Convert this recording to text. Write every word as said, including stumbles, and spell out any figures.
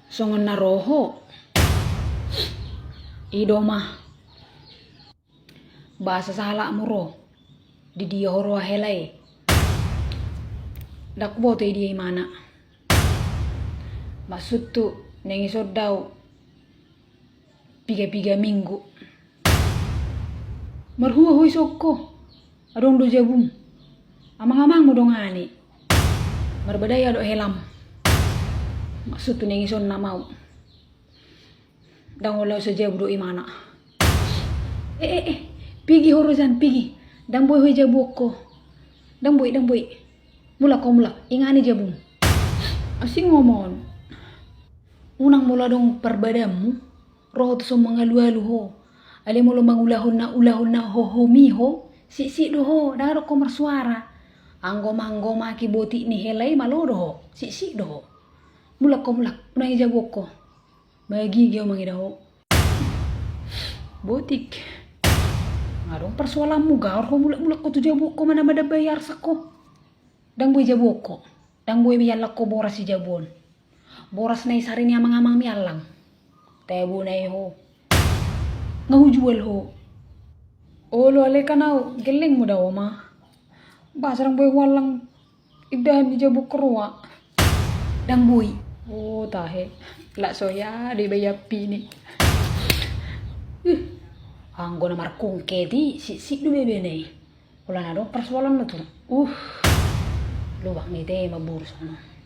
Songon na ro ho, i do ma. Boasa sahalakmu ro? Di dia ho ro hela i? Ndang huboto i dia imana. Maksudhu, naeng dison do au piga-piga minggu. Marhua ho dison ho? Adong do jabum. Amang-amangmu dongani. Marbadai au dohot helam. Maksudhu, naeng dison nama au. Ndang holan so jabu dohot imana. Eh, eh, eh. Pigi ho ro jan, pigi. Ndang boi ho dijabuhon ho. Ndang boi, ndang boi. Mulak ho, mulak. Inganan jabum. Asing ngomong. Unang molo adong parbadaanmu, ro ho tuson mangalu-alu ho. Alai molo mangulahon na, ulahon na hohom i ho, siksik do ho, ndang adong ho marsuara. Anggo manggomaki botik ni hela i, malo do ho, siksik do ho. Mulak ho, mulak. Unang dijabuhon ho. Magigi au mangida ho. Botik. Adong parsoalanmu, gaor ho, mulak-mulak ho tu jabu ho, manang mandambai arsak ho. Ndang boi dijabuhon ho. Ndang boi diallang ho boras sijabu on. Boras na isari ni amang-amang miallang. Tabo na i ho. Nga hujual ho. Olo, ale kan au, gellengmu do au ma. Boasa ndang boi huallang indahan ni jabu ho roa? Ndang boi. O tahe. Lak so ia do iba i ampini. Uh. Anggo na markungket i, siksik do bebena i. Holan adong parsoalanna tu. Uh. Lubak ni ite ma burus ana.